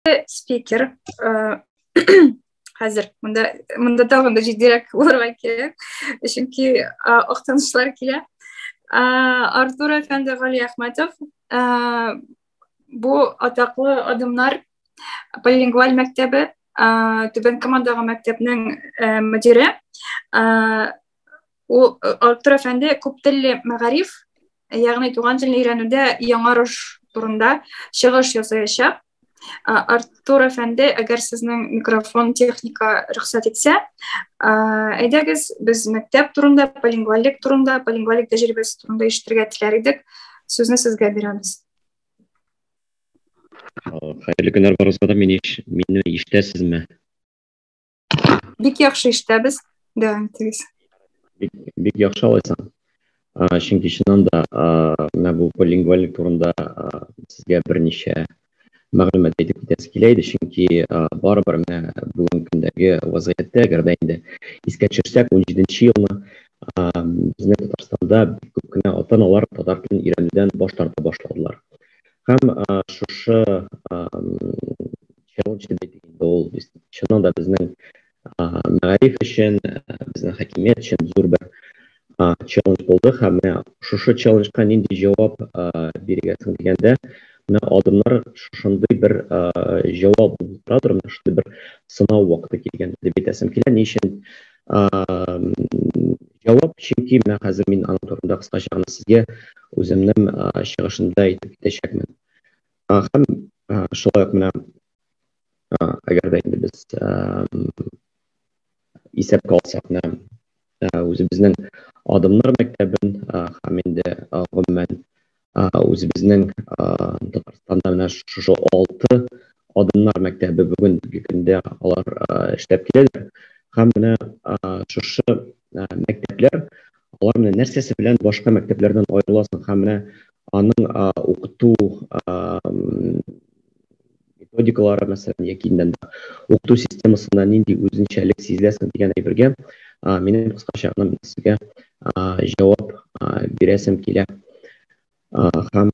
Спикер хәзер монда тагын да җитдирәк булырга кирәк, чөнки актанышлар килә. Артур әфәнде Галиәхмәтов, бу атаклы Адымнар полилингваль мәктәбе, Түбән Камадагы мәктәпнең мөдире. Ул Артур әфәнде күп телле мәгариф, ягъни туган телне өйрәнүдә яңарыш турында чыгыш ясаячак. Артур әфәнде, әгәр сезнең микрофон техника рөхсәт итсә, әйдәгез, без мәктәп турында, полингваллык турында, полингваллык тәҗрибәсе турында ишетергә теләр идек. Сүзне сезгә бирәбез. Хәерле көннәр барыгызга да. Мине ишетәсезме? Бик яхшы ишетәбез. Дәвам итегез. Бик, бик яхшы алайса. Чөнки чыннан да менә бу полилингвальлек турында сезгә берничә мәгълүмат әйтеп китәсе килә иде, чөнки барыбер менә бүгенге көндәге вазгыятьтә, әгәр дә инде искә төшерсәк, 17 елны безнең Татарстанда бик күп кенә ата-аналар татар телен өйрәнүдән баш тарта башладылар. Һәм шушы челлендж дип әйтик инде, ул чыннан да безнең мәгариф өчен, безнең хакимият өчен зур бер челлендж булды. Һәм менә шушы челленджка нинди җавап бирергә соң дигәндә, менә Адымнар шушындый бер җавап булып торадыр, менә шундый бер сынау вакыты килгән дип әйтәсем килә. Ни өчен җавап? Чөнки менә хәзер мин аның турында кыскача гына сезгә үземнең чыгышымда әйтеп китәчәкмен. Һәм шулай ук менә әгәр дә инде без исәпкә алсак, менә үзебезнең Адымнар мәктәбен һәм инде гомумән үзебезнең Татарстанда менә шушы 6 Адымнар мәктәбе бүгенге көндә алар эшләп киләләр. Һәм менә шушы мәктәпләр, алар менә нәрсәсе белән башка мәктәпләрдән аерыласың, һәм менә аның укыту методикалары, мәсәлән, яки инде укыту системасында нинди үзенчәлек сизеләсең дигән әйбергә минем кыскача гына сезгә җавап бирәсем килә. Һәм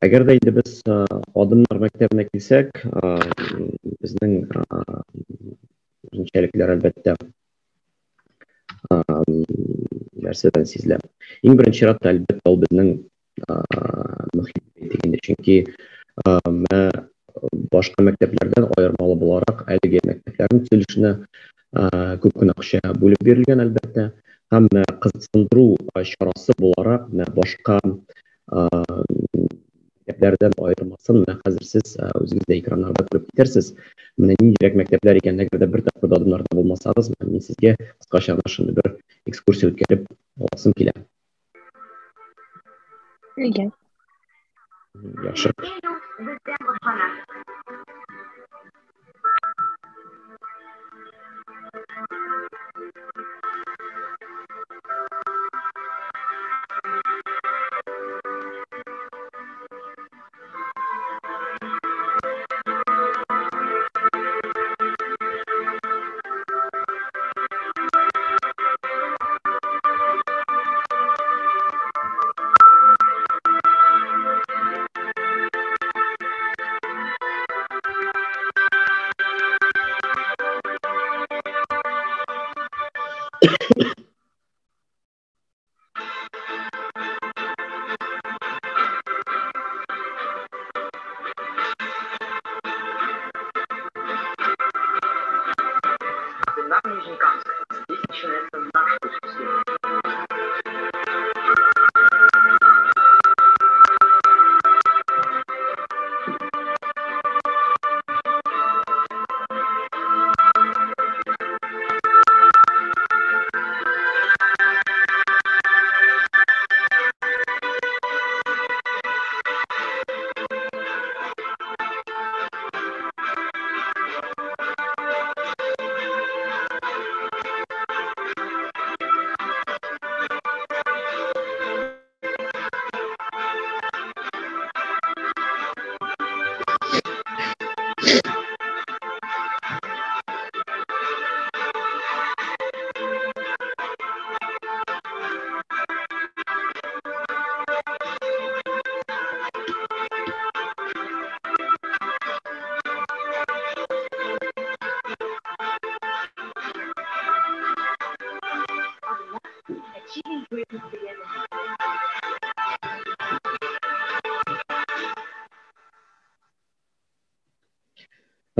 әгәр дә инде без Адымнар мәктәбенә килсәк, безнең үзенчәлекләр әлбәттә нәрсәдән сизелә? Иң беренче чиратта, әлбәттә, ул безнең мөхит әйтик инде, чөнки менә башка мәктәпләрдән аермалы буларак әлеге мәктәпләрнең төзелешенә күп кенә акча бүлеп бирелгән, әлбәттә, һәм менә кызыксындыру чарасы буларак менә башка мәктәпләрдән аермасын менә хәзер сез үзегез дә экраннарда күреп китерсез. Менә ниндирәк мәктәпләр икән, әгәр дә бер тапкыр да Адымнарда булмасагыз, мин сезгә кыскача гына шундый бер экскурсия үткәреп аласым килә. Әйе. Яхшы.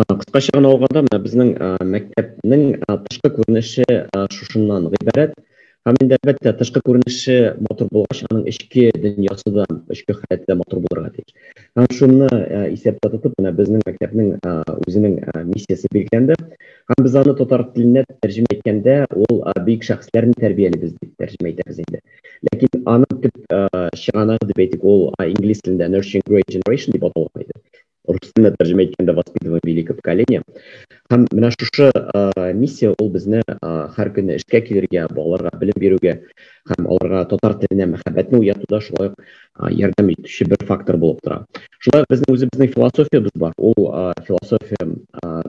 Кыскача гына алганда, менә безнең мәктәпнең тышкы күренеше шушыннан гыйбарәт. Һәм инде, әлбәттә, тышкы күренеше матур булгач, аның эчке дөньясы да, эчке халәте дә матур булырга тиеш. Һәм шуны исәптә тотып, менә безнең мәктәпнең үзенең миссиясе билгеләнде. Һәм без аны татар теленә тәрҗемә иткәндә, ул бөек шәхесләрне тәрбиялибез дип тәрҗемә итәбез инде. Ләкин аның төп чыганагы дип әйтик, ул инглиз телендә Nurturing Great Generation дип аталган иде. Рус теленә тәрҗемә иткәндә воспитываем великое поколение. Һәм менә шушы миссия ул безне һәр көнне эшкә килергә, балаларга белем бирүгә һәм аларга татар теленә мәхәббәтне уятуда шулай ук ярдәм итүче бер фактор булып тора. Шулай ук безнең үзебезнең философиябез бар. Ул философия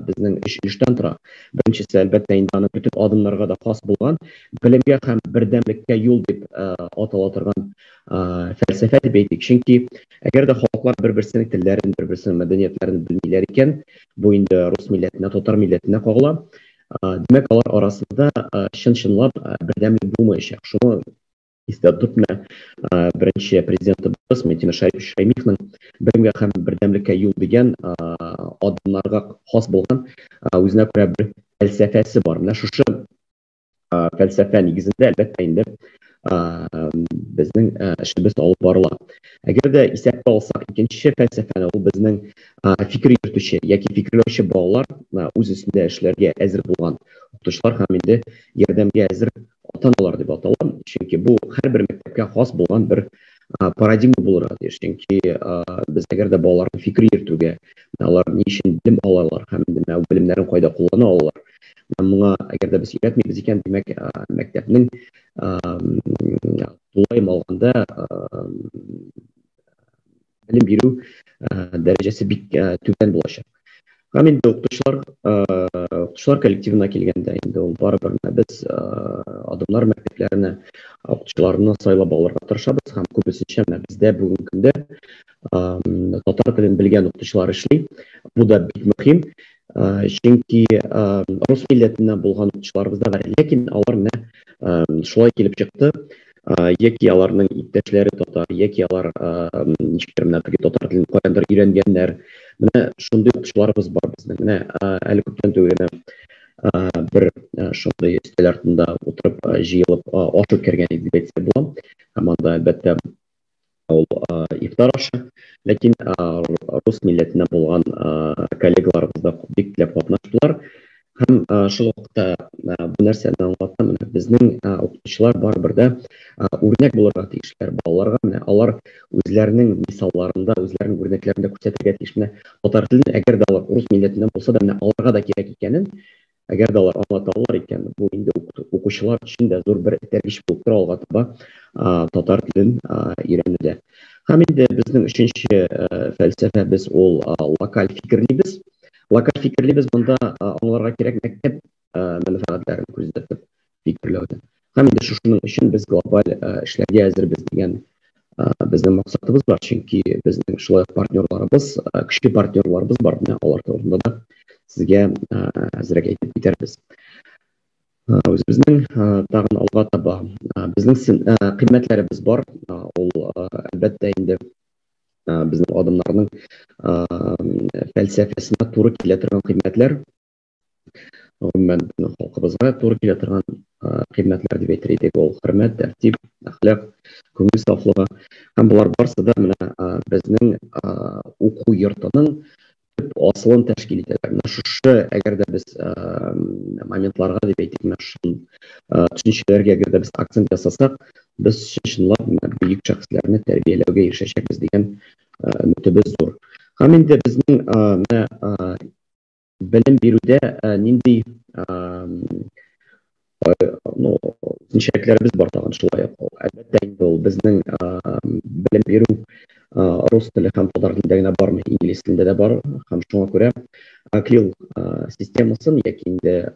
безнең өч өлештән тора. Беренчесе, әлбәттә, инде аны бөтен адымнарга да хас булган белемгә һәм бердәмлеккә юл дип атала торган фәлсәфә дип әйтик. Чөнки әгәр дә халыклар бер-берсенең телләрен, бер-берсенең мәдәниятләрен белмиләр икән, бу инде рус милләтенә, татар милләтенә кагыла. Димәк, алар арасында чын-чынлап бердәмлек булмаячак. Шуны истә тотып, менә беренче президентыбыз Минтимер Шарипович Шәймиевның белемгә һәм бердәмлеккә юл дигән адымнарга хас булган үзенә күрә бер фәлсәфәсе бар. Менә шушы фәлсәфә нигезендә, әлбәттә инде, безнең эшебез алып барыла. Әгәр дә исәпкә алсак икенче фәлсәфәне, ул безнең фикер йөртүче яки фикерләүче балалар, үз өстендә эшләргә әзер булган укытучылар һәм инде ярдәмгә әзер ата-аналар дип атала. Чөнки бу һәрбер мәктәпкә хас булган бер парадигма булырга тиеш. Чөнки без әгәр дә балаларны фикер йөртүгә, алар ни өчен белем алалар һәм инде менә белемнәрен кайда куллана алалар, моңа әгәр дә без өйрәтмибез икән, димәк, мәктәпнең тулаем алганда белем бирү дәрәҗәсе бик түбән булачак. Һәм инде укытучылар коллективына килгәндә, инде ул барыбер менә без адымнар мәктәпләренә укытучыларны сайлап алырга тырышабыз һәм күбесенчә менә бездә бүгенге көндә татар телен белгән укытучылар эшли. Бу да бик мөһим, чөнки рус милләтеннән булган укытучыларыбыз да бар, ләкин алар менә шулай килеп чыкты, яки аларның иптәшләре татар, яки алар ничектер менә теге татар телен каяндыр өйрәнгәннәр. Менә шундый укытучыларыбыз бар безнең. Менә әле күптән түгел генә бер шундый өстәл артында утырып җыелып аш үткәргән идек дип әйтсәк була. Һәм анда, әлбәттә, ул ифтар ашы. Ләкин рус милләтеннән булган коллегаларыбыз да бик теләп катнаштылар. Һәм шул вакытта бу нәрсәне аңлата, менә безнең укытучылар барыбер дә үрнәк булырга тиешләр балаларга. Менә алар үзләренең мисалларында, үзләренең үрнәкләрендә күрсәтергә тиеш. Менә татар телен, әгәр дә алар урыс милләтеннән булса да, менә аларга да кирәк икәнен, әгәр дә алар аңлата алалар икән, бу инде укучылар өчен дә зур бер этәргеч булып тора алга таба татар телен өйрәнүдә. Һәм инде безнең өченче фәлсәфәбез ул локаль фикерлибез. Локаль фикерлибез монда аңларга кирәк мәктәп мәнфәгатьләрен күздә тотып фикерләүдә. Һәм инде шушының өчен без глобаль эшләргә әзербез дигән безнең максатыбыз бар, чөнки безнең шулай ук партнерларыбыз, көчле партнерларыбыз бар, менә алар турында да сезгә әзрәк әйтеп китәрбез. Үзебезнең тагын алга таба безнең кыйммәтләребез бар, ул әлбәттә инде безнең адымнарның фәлсәфәсенә туры килә торган кыйммәтләр, гомумән безнең халкыбызга туры килә торган кыйммәтләр дип әйтер идек, ул хөрмәт, тәртип, әхлак, күңел сафлыгы. Һәм болар барысы да менә безнең уку йортының төп асылын тәшкил итәләр. Менә шушы, әгәр дә без моментларга дип әйтик, менә шул төшенчәләргә әгәр дә без акцент ясасак, без чынлап менә бөек шәхесләрне тәрбияләүгә ирешәчәкбез дигән өметебез зур. Һәм инде безнең менә белем бирүдә нинди үзенчәлекләребез бар тагын шулай ук. Әлбәттә инде ул безнең белем бирү рус теле һәм татар телендә генә бармый, инглиз телендә дә бар, һәм шуңа күрә Клил системасын яки инде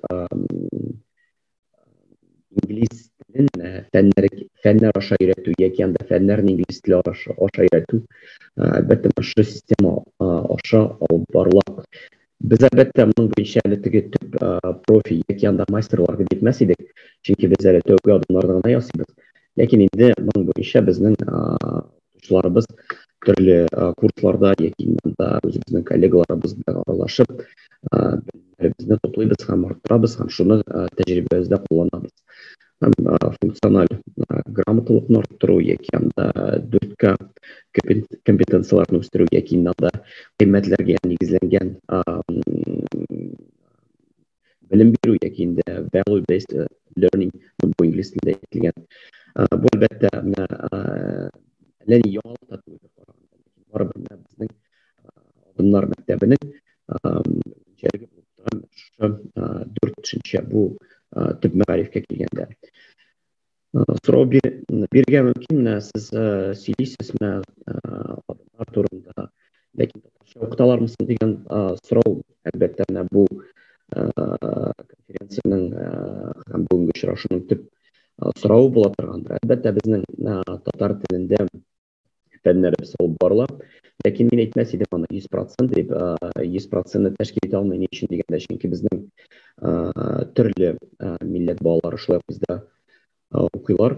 инглиз телен фәннәр аша өйрәтү яки анда фәннәрне инглиз теле аша өйрәтү, әлбәттә, шушы система аша алып барыла. Без әлбәттә моның буенча әле теге төп профи яки анда мастерлар дип әйтмәс идек, чөнки без әле тәүге адымнарны гына ясыйбыз. Ләкин инде моның буенча безнең укытучыларыбыз төрле курсларда яки монда үзебезнең коллегаларыбыз белән аралашып, белемнәребезне туплыйбыз һәм арттырабыз һәм шуны тәҗрибәбездә кулланабыз. Һәм функциональ грамоталыкны арттыру яки анда 4К компетенцияләрне үстерү яки анда кыйммәтләргә нигезләнгән белем бирү яки инде value based learning, бу инглиз телендә әйтелгән. Бу әлбәттә менә әллә ни яңалык та түгел, барыбер менә безнең Адымнар мәктәбенең үзенчәлеге булып торган шушы дүрт төшенчә бу төп мәгарифкә килгәндә. Сорау бирергә мөмкин, менә сез сөйлисез менә адымнар турында, ләкин татарча укыталармы соң дигән сорау, әлбәттә, менә бу конференциянең һәм бүгенге очрашуның төп соравы була торгандыр. Әлбәттә, безнең татар телендә фәннәребез алып барыла. Ләкин мин әйтмәс идем аны 100% дип, 100%-ны тәшкил итә алмый. Ни өчен дигәндә, чөнки безнең төрле милләт балалары шулай ук бездә укыйлар.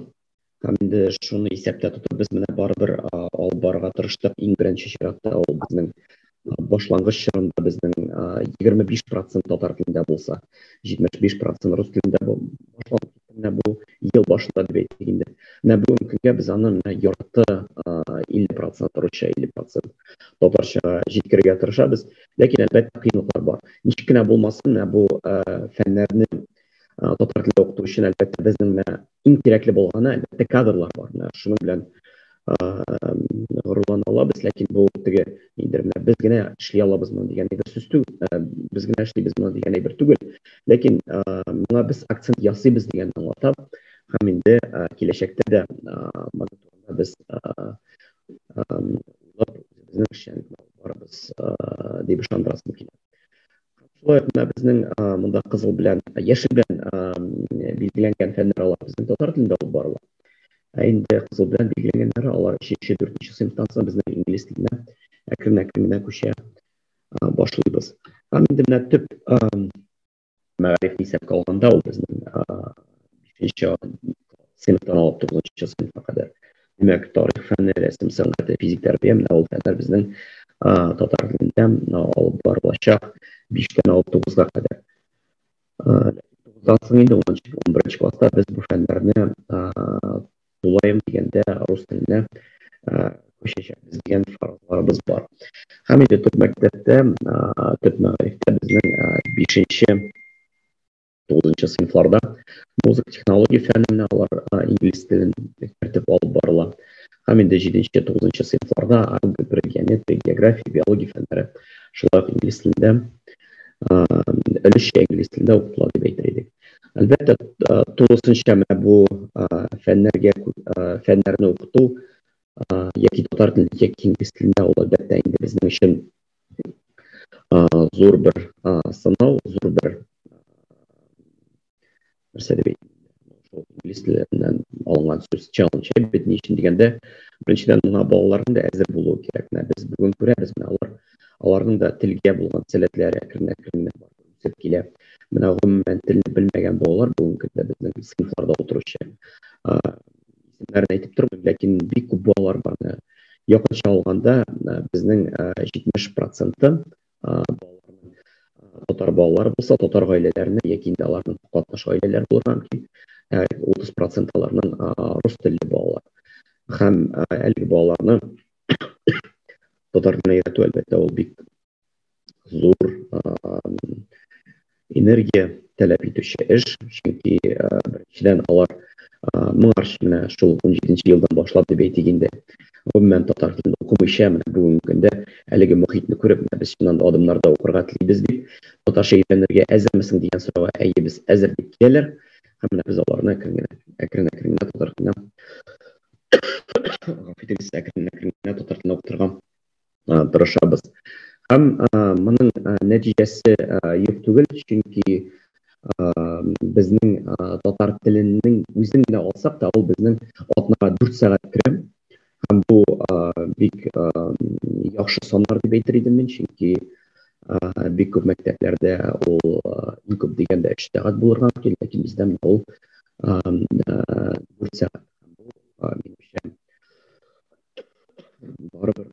Һәм инде шуны исәптә тотып, без менә барыбер алып барырга тырыштык. Иң беренче чиратта ул безнең башлангыч чорында безнең 25% татар телендә булса, 75% рус телендә башланып китте. Менә бу ел башында дип әйтик инде. Менә бүгенге көнгә без аны менә ярты, 50% русча, 50% татарчага җиткерергә тырышабыз. Ләкин әлбәттә кыенлыклар бар. Ничек кенә булмасын, менә бу фәннәрне татар телендә укыту өчен әлбәттә безнең менә иң кирәкле булганы әлбәттә кадрлар бар. Менә шуның белән горурлана алабыз, ләкин бу теге ниндидер менә без генә эшли алабыз моны дигән әйбер сүз түгел, без генә эшлибез моны дигән әйбер түгел. Ләкин моңа без акцент ясыйбыз дигәнне аңлата. Һәм инде киләчәктә дә моның турында без уйлап үзебезнең эшчәнлекне алып барабыз дип ышандырасым килә. Шулай ук менә безнең монда кызыл белән, яшел белән билгеләнгән фәннәр алар безнең татар телендә алып барыла. Ә инде кызыл белән билгеләнгәннәре алар өченче, дүртенче сыйныфтан соң безнең инглиз теленә әкрен-әкрен генә күчә башлыйбыз. Һәм инде менә төп мәгарифне исәпкә алганда ул безнең бишенче сыйныфтан алып тугызынчы сыйныфка кадәр. Димәк, тарих фәне, рәсем сәнгате, физик тәрбия, менә ул фәннәр безнең татар телендә алып барылачак биштән алып тугызга кадәр. Тугыздан соң инде унынчы, унберенче класста без бу фәннәрне тулаем дигәндә рус теленә күчәчәкбез дигән фаразларыбыз бар. Һәм инде төп мәктәптә, төп мәгарифтә безнең бишенче, тугызынчы сыйныфларда музыка технология фәненә алар инглиз телен кертеп алып барыла. Һәм инде җиденче, тугызынчы сыйныфларда алгебра, геометрия, география, биология фәннәре шулай ук инглиз телендә, өлешчә инглиз телендә укытыла дип әйтер идек. Әлбәттә, тулысынча менә бу фәннәргә, фәннәрне укыту яки татар телендә, яки инглиз телендә ул әлбәттә инде безнең өчен зур бер сынау, зур бер нәрсә дип әйтим, шул инглиз теленнән алынган сүз challenge бит. Ни өчен дигәндә, беренчедән, моңа балаларның да әзер булуы кирәк. Менә без бүген күрәбез, менә алар, аларның да телгә булган сәләтләре әкрен-әкрен генә үсеп килә. Менә гомумән телне белмәгән балалар бүгенге көндә безнең сыйныфларда утыручы. Исемнәрен әйтеп тормыйм, ләкин бик күп балалар бар. Менә якынча алганда, безнең 70%-ы балаларның татар балалары булса, татар гаиләләренә яки инде аларның катнаш гаиләләр булырга мөмкин. 30% аларның рус телле балалар. Һәм әлеге балаларны татар теленә өйрәтү, әлбәттә, ул бик зур энергия таләп итүче эш, чөнки беренчедән алар моңарчы менә шул 17 елдан башлап дип әйтик инде, гомумән татар телен укымыйча, менә бүгенге көндә әлеге мохитне күреп, менә без чыннан да адымнарда укырга телибез дип, татарча өйрәнергә әзермесең дигән сорауга әйе, без әзер дип киләләр. Һәм менә без аларны әкрен генә, әкрен-әкрен генә татар теленә, гафу итегез, әкрен-әкрен генә татар теленә укытырга тырышабыз. Һәм моның нәтиҗәсе юк түгел, чөнки безнең татар теленең үзен генә алсак та, ул безнең атнага 4 сәгать керә. Һәм бу бик яхшы саннар дип әйтер идем мин, чөнки бик күп мәктәпләрдә ул иң күп дигәндә 3 сәгать булырга мөмкин, ләкин бездә менә ул 4 сәгать. минемчә, барыбер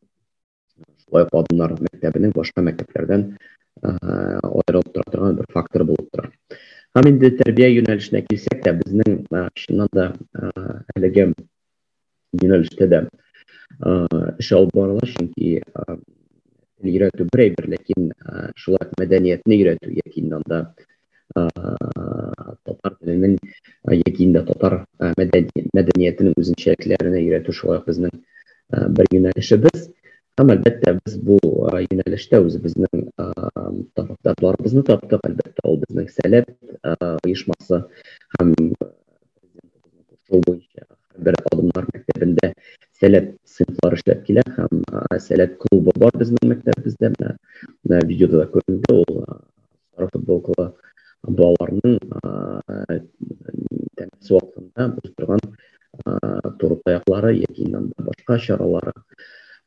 шулай ук Адымнар мәктәбенең башка мәктәпләрдән аерылып тора торган бер фактор булып тора. Һәм инде тәрбия юнәлешенә килсәк тә, безнең чыннан да әлеге юнәлештә дә эш алып барыла, чөнки тел өйрәтү бер әйбер, ләкин шулай ук мәдәниятне өйрәтү яки инде анда татар теленең яки инде татар мәдәниятенең үзенчәлекләренә өйрәтү шулай ук безнең бер юнәлешебез. Һәм әлбәттә без бу юнәлештә үзебезнең тарафдарларыбызны таптык, әлбәттә ул безнең Сәләт оешмасы һәм кушуы буенча бер Адымнар мәктәбендә Сәләт сыйныфлары эшләп килә һәм Сәләт клубы бар безнең мәктәбебездә. Менә видеода да күренде, ул сары футболкалы балаларның тәнәфес вакытында уздырган туры таяклары яки инде башка чаралары.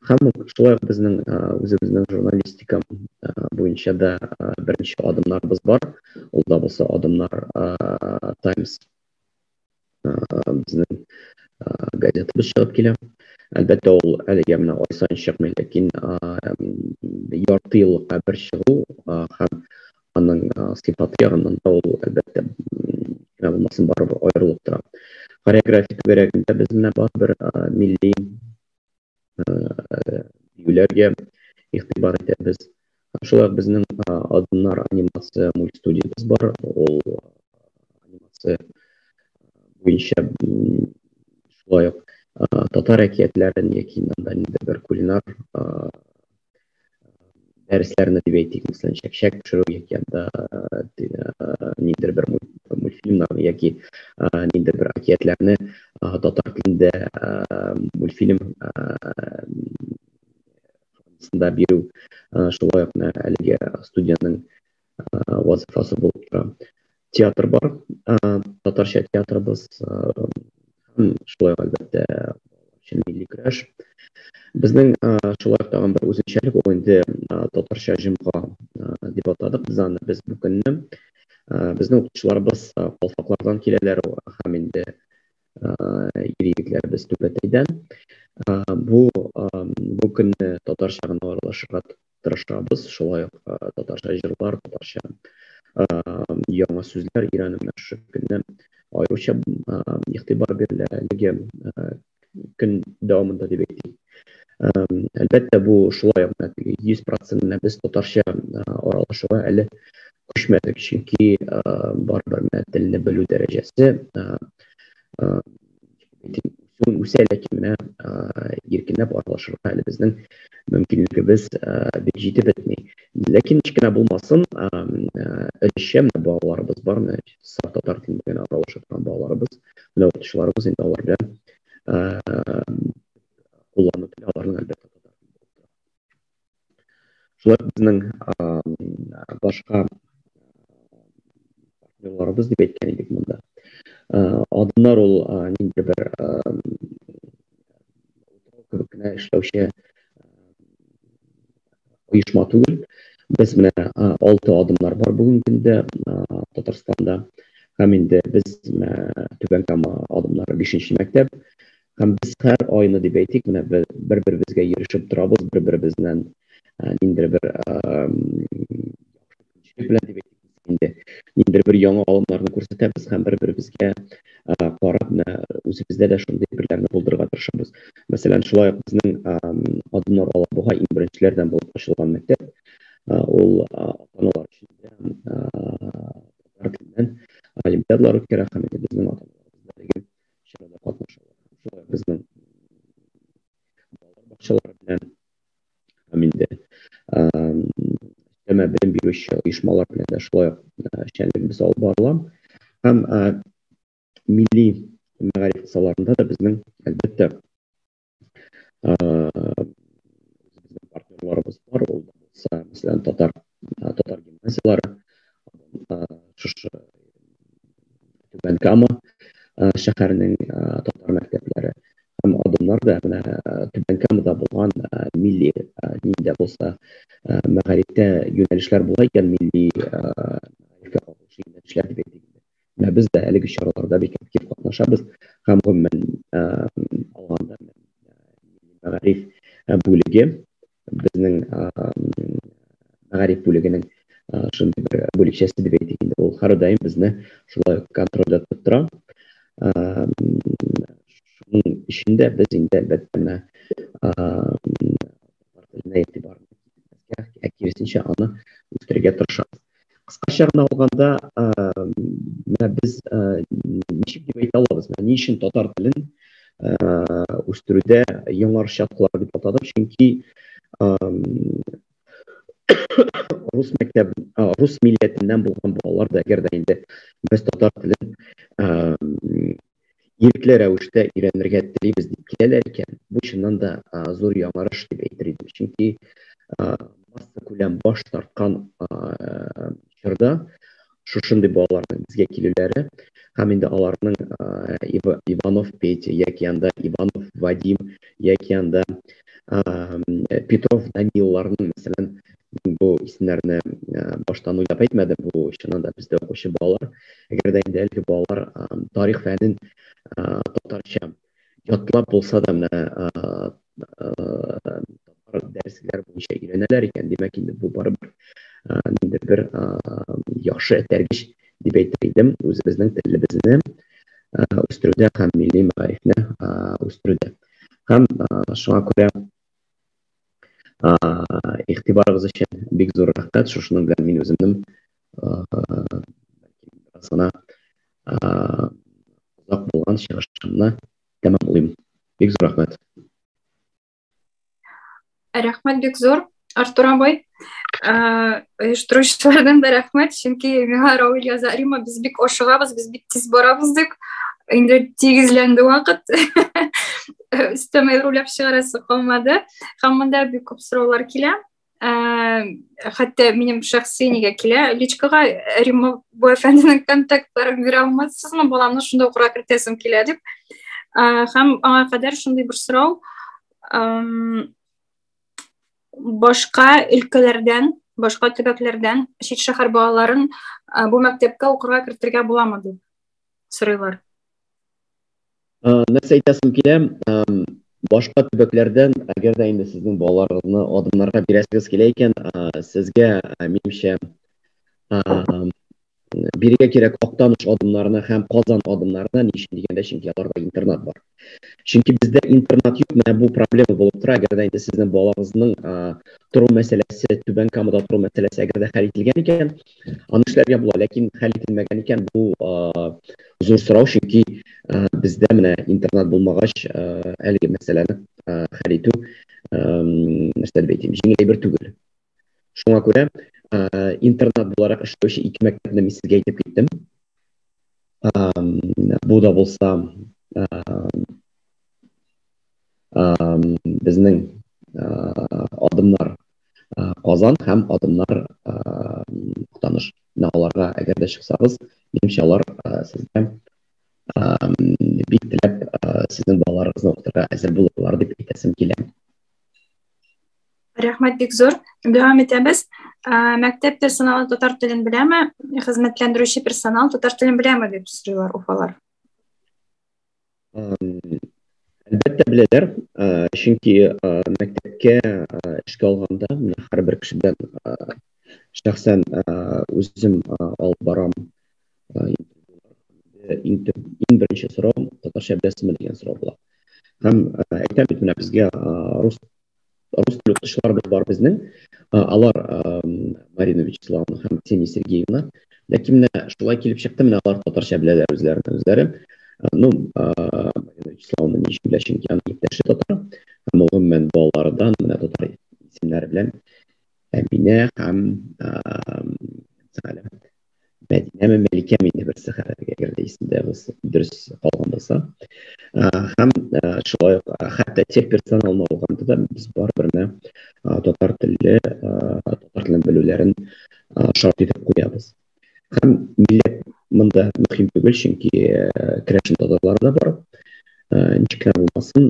Һәм шулай ук безнең үзебезнең журналистика буенча да беренче адымнарыбыз бар. Ул да булса Адымнар Таймс безнең газетабыз чыгып килә. Әлбәттә, ул әлегә менә ай саен чыкмый, ләкин ярты еллыкка бер чыгу һәм аның сыйфаты ягыннан да ул әлбәттә генә булмасын барыбер аерылып тора. Хореография түгәрәгендә без менә барыбер милли биюләргә игътибар итәбез. Шулай ук безнең Адымнар анимация мультстудиябез бар. Ул анимация буенча шулай ук татар әкиятләрен яки анда инде бер кулинар дәресләрне дип әйтик, мәсәлән, чәкчәк пешерү яки анда ниндидер бер мультфильмнарны яки ниндидер бер әкиятләрне татар телендә мультфильм формасында бирү шулай ук менә әлеге студиянең вазифасы булып тора. Театр бар, татарча театрыбыз, һәм шулай ук әлбәттә чын милли көрәш. Безнең шулай ук тагын бер үзенчәлек ул инде татарча җомга дип атадык без аны. Без бу көнне безнең укытучыларыбыз калфаклардан киләләр һәм инде ир-егетләребез Түбәтәйдән. Бу көнне татарча гына аралашырга тырышабыз, шулай ук татарча җырлар, татарча яңа сүзләр өйрәнү менә шушы көнне аеруча игътибар бирелә әлеге көн дәвамында дип әйтик. Әлбәттә, бу шулай ук менә теге 100% менә без татарча аралашуга әле күчмәдек, чөнки барыбер менә телне белү дәрәҗәсе үсә, ләкин менә иркенләп аралашырга әле безнең мөмкинлегебез бик җитеп бетми. Ләкин ничек кенә булмасын, өлешчә менә балаларыбыз бар, менә саф татар телендә генә аралаша торган балаларыбыз, менә укытучыларыбыз инде алар белән куллану теле аларның әлбәттә татар теле булып тора. Шулай ук безнең башка партнерларыбыз дип әйткән идек монда. Адымнар ул ниндидер бер кебек кенә эшләүче оешма түгел. Без менә 6 адымнар бар бүгенге көндә Татарстанда. Һәм инде без менә Түбән Кама адымнары 5нче мәктәп. Һәм без һәр айны дип әйтик, менә бер-беребезгә йөрешеп торабыз, бер-беребезнән ниндидер бер яхшы белән дип әйтик, инде ниндидер бер яңа алымнарны күрсәтәбез һәм бер-беребезгә карап, менә үзебездә дә шундый әйберләрне булдырырга тырышабыз. Мәсәлән, шулай ук безнең Адымнар Алабуга иң беренчеләрдән булып ачылган мәктәп. Ул ата-аналар өчен дә татар теленнән олимпиадалар үткәрә һәм инде безнең ата-аналарыбыз да әлеге чарада катнашалар. Шулай ук безнең балалар бакчалары белән һәм инде өстәмә белем бирүче оешмалар белән дә шулай ук эшчәнлегебез алып барыла. Һәм милли мәгариф кысаларында да безнең әлбәттә үзебезнең партнерларыбыз бар. Ул да булса, мәсәлән, татар гимназиялары, шушы Түбән Кама шәһәренең татар мәктәпләре һәм Адымнар да менә Түбән Камада булган милли нинди дә булса мәгарифтә юнәлешләр була икән, милли мәгарифкә кагылышлы юнәлешләр дип әйтик инде. Менә без дә әлеге чараларда бик актив катнашабыз һәм гомумән алганда мәгариф бүлеге безнең мәгариф бүлегенең шундый бер бүлекчәсе дип әйтик инде, ул һәрдаим безне шулай контрольдә тотып тора. Шуның өчен дә без инде әлбәттә менә татар теленә игътибарны киметмәскә, ә киресенчә аны үстерергә тырышабыз. Кыскача гына алганда, менә без ничек дип әйтә алабыз, менә ни өчен татар телен үстерүдә яңарыш чаткылары дип атадым, чөнки рус мәктәп, рус милләтеннән булган балалар да, әгәр дә инде без татар телен ирекле рәвештә өйрәнергә телибез дип киләләр икән, бу чыннан да зур яңарыш дип әйтер идем. Чөнки массакүләм баш тарткан чорда шушындый балаларның безгә килүләре һәм инде аларның Иванов Петя яки анда Иванов Вадим яки анда Петров Данилларның, мәсәлән, бу исемнәрне баштан уйлап әйтмәдем, бу чыннан да бездә укучы балалар. Әгәр дә инде әлеге балалар тарих фәнен татарча ятлап булса да менә татар дәресләр буенча өйрәнәләр икән, димәк инде бу барыбер ниндидер бер яхшы этәргеч дип әйтер идем үзебезнең телебезне үстерүдә һәм милли мәгарифне үстерүдә. Һәм шуңа күрә игътибарыгыз өчен бик зур рәхмәт. Шушының белән мин үземнең бераз гына озак булган чыгышымны тәмамлыйм. Бик зур рәхмәт. Рәхмәт бик зур, Артур абый. Оештыручылардан да рәхмәт, чөнки миңа Равил яза, Рима, без бик ашыгабыз, без бик тиз барабыз дип. Инде тигезләнде вакыт. Өстәмә руләп чыгарасы калмады. Һәм монда бик күп сораулар килә. Хәтта минем шәхси нигә килә, личкага Рима бу әфәнденең контактларын бирә алмассызмы, баламны шунда укырга кертәсем килә дип. Һәм аңа кадәр шундый бер сорау: башка өлкәләрдән, башка төбәкләрдән чит шәһәр балаларын бу мәктәпкә укырга кертергә буламы дип сорыйлар. Нәрсә әйтәсем килә, башка төбәкләрдән, әгәр дә инде сезнең балаларыгызны адымнарга бирәсегез килә икән, сезгә, минемчә, бирергә кирәк Актаныш адымнарына һәм Казан адымнарына. Ни өчен дигәндә, чөнки аларда интернат бар. Чөнки бездә интернат юк, менә бу проблема булып тора. Әгәр дә инде сезнең балагызның тору мәсьәләсе, Түбән Камада тору мәсьәләсе әгәр дә хәл ителгән икән, аны эшләргә була. Ләкин хәл ителмәгән икән, бу зур сорау, чөнки бездә менә интернат булмагач, әлеге мәсьәләне хәл итү, нәрсә дип әйтим, җиңел әйбер түгел. Шуңа күрә интернат буларак эшләүче ике мәктәпне мин сезгә әйтеп киттем. Бу да булса безнең адымнар Казан һәм адымнар Актаныш. Менә аларга әгәр дә чыксагыз, минемчә, алар сезгә бик теләп сезнең балаларыгызны укытырга әзер булырлар дип әйтәсем килә. Рәхмәт бик зур. Дәвам итәбез. Мәктәп персоналы татар телен беләме? Хезмәтләндерүче персонал татар телен беләме дип сорыйлар уфалар. Әлбәттә беләләр, чөнки мәктәпкә эшкә алганда менә һәрбер кешедән шәхсән үзем алып барам. Иң төп, иң беренче сорау татарча беләсезме дигән сорау була. Һәм әйтәм бит, менә безгә рус теле укытучыларыбыз бар безнең. Алар Марина Вячеславовна һәм Ксения Сергеевна. Ләкин менә шулай килеп чыкты, менә алар татарча беләләр үзләрен үзләре. Ну, Марина Вячеславовна ни өчен белә, чөнки аның иптәше татар. Һәм ул гомумән балалардан менә татар исемнәре белән Әминә һәм Мәдинәме, Мәликәме инде берсе хәзер, әгәр дә исемдә булса, дөрес калган булса. Һәм шулай ук хәтта тех персоналны алганда да без барыбер менә татар телле, татар телен белүләрен шарт итеп куябыз. Һәм милләт монда мөһим түгел, чөнки керәшен татарлары да бар. Ничек кенә булмасын,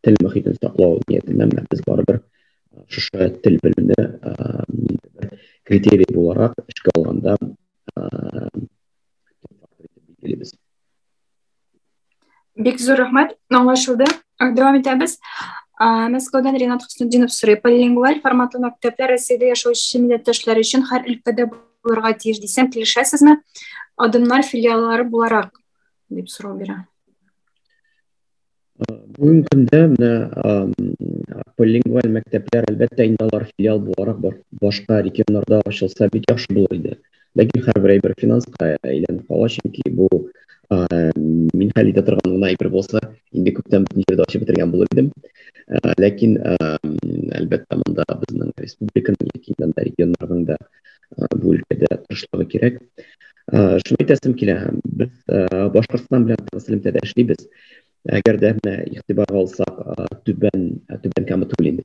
тел мөхитен саклау ниятеннән менә без барыбер шушы тел белүне бер критерий буларак эшкә алганда Бик зур рәхмәт, аңлашылды. Дәвам итәбез. Мәскәүдән Ренат Хөснетдинов сорый. Полилингваль форматлы мәктәпләр Россиядә яшәүче милләттәшләр өчен һәр өлкәдә булырга тиеш дисәм, килешәсезме? Адымнар филиаллары буларак, дип сорау бирә. Бүгенге көндә менә полилингваль мәктәпләр, әлбәттә, инде алар филиал буларак башка регионнарда ачылса бик яхшы булыр иде. Ләкин һәрбер әйбер финанска әйләнеп кала, чөнки бу мин хәл итә торган гына әйбер булса, инде күптән бөтен җирдә ачып бетергән булыр идем. Ләкин, әлбәттә, монда безнең республиканың яки инде регионнарның да бу өлкәдә тырышлыгы кирәк. Шуны әйтәсем килә, без Башкортстан белән тыгыз элемтәдә эшлибез. Әгәр дә менә игътибарга алсак, Түбән Түбән Кама түгел инде.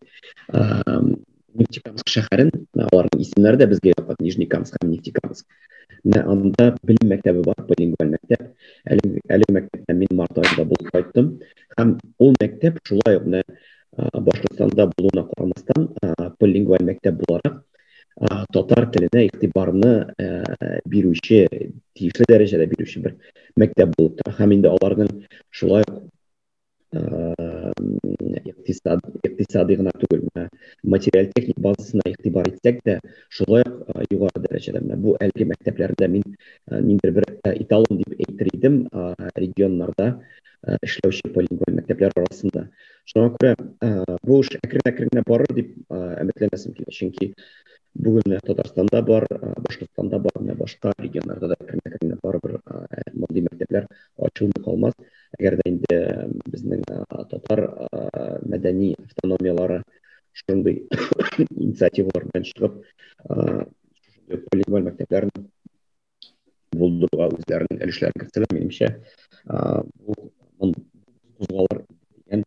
Нефтекамск шәһәрен, аларның исемнәре дә безгә якын, Нижнекамск һәм Нефтекамск. Менә анда белем мәктәбе бар, полилингваль мәктәп. Әле әле мәктәптә мин март аенда булып кайттым. Һәм ул мәктәп шулай ук менә Башкортстанда булуына карамастан, полилингваль мәктәп буларак, татар теленә игътибарны бирүче, тиешле дәрәҗәдә бирүче бер мәктәп булып тора. Һәм инде аларның шулай ук икътисад, икътисади гына түгел, менә материаль техник базасына игътибар итсәк тә, шулай ук югары дәрәҗәдә. Менә бу әлеге мәктәпләрдә мин ниндидер бер эталон дип әйтер идем, регионнарда эшләүче полилингваль мәктәпләр арасында. Шуңа күрә бу эш әкрен-әкрен генә барыр дип өметләнәсем килә. Чөнки бүген менә Татарстанда бар, Башкортстанда бар, менә башка регионнарда да әкрен-әкрен генә барыбер мондый мәктәпләр ачылмый калмас. Әгәр дә инде безнең татар мәдәни автономияләре шундый инициативалар белән чыгып, полилингваль мәктәпләрне булдыруга үзләренең өлешләрен кертсәләр, минемчә, бу кузгалыр дигән.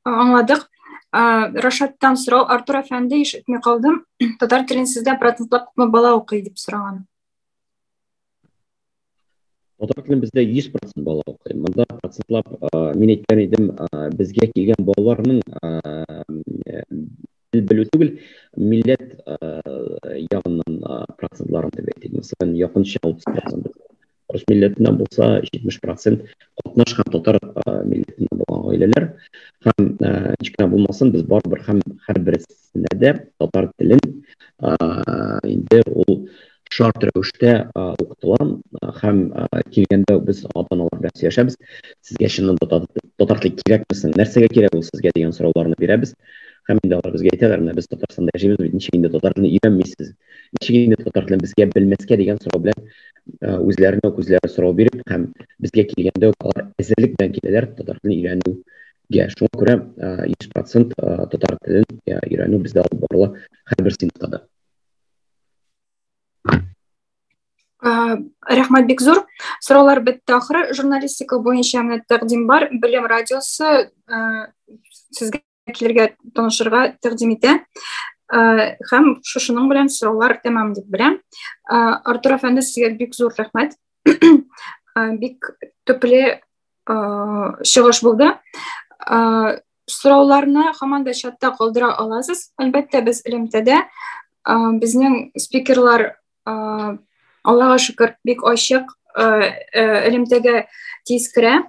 Аңладык. Рашаттан сорау, Артур әфәнде, ишетми калдым. Татар телен сездә процентлап күпме бала укый дип сораган. Татар телен бездә 100% бала укый. Монда процентлап, мин әйткән идем, безгә килгән балаларның тел белү түгел, милләт ягыннан процентларын дип әйтик. Мәсәлән, якынча 30% рус милләтеннән булса, 70% катнаш һәм татар милләтеннән булган гаиләләр. Һәм ничек кенә булмасын, без барыбер һәм һәрберсенә дә татар телен инде ул шарт рәвештә укытыла һәм килгәндә без ата-аналар белән сөйләшәбез. Сезгә чыннан да татар теле кирәкме соң? Нәрсәгә кирәк ул сезгә дигән сорауларны бирәбез. Һәм инде алар безгә әйтәләр, менә без Татарстанда яшибез бит, ничек инде татар телен өйрәнмисез? Ничек инде татар телен безгә белмәскә дигән сорау белән үзләренә үк үзләре сорау биреп һәм безгә килгәндә үк алар әзерлек белән киләләр татар телен өйрәнүгә. Шуңа күрә 100% татар телен өйрәнү бездә алып барыла һәрбер сыйныфта да. Рәхмәт бик зур. Сораулар бетте ахыры. Журналистика буенча менә тәкъдим бар. Белем радиосы сезгә килергә танышырга тәкъдим итә. Һәм шушының белән сораулар тәмам дип беләм. Артур әфәнде, сезгә бик зур рәхмәт. Бик төпле чыгыш булды. Сорауларны һаман да чатта калдыра аласыз. Әлбәттә, без элемтәдә. Безнең спикерлар, Аллага шөкер, бик ачык, элемтәгә тиз керә.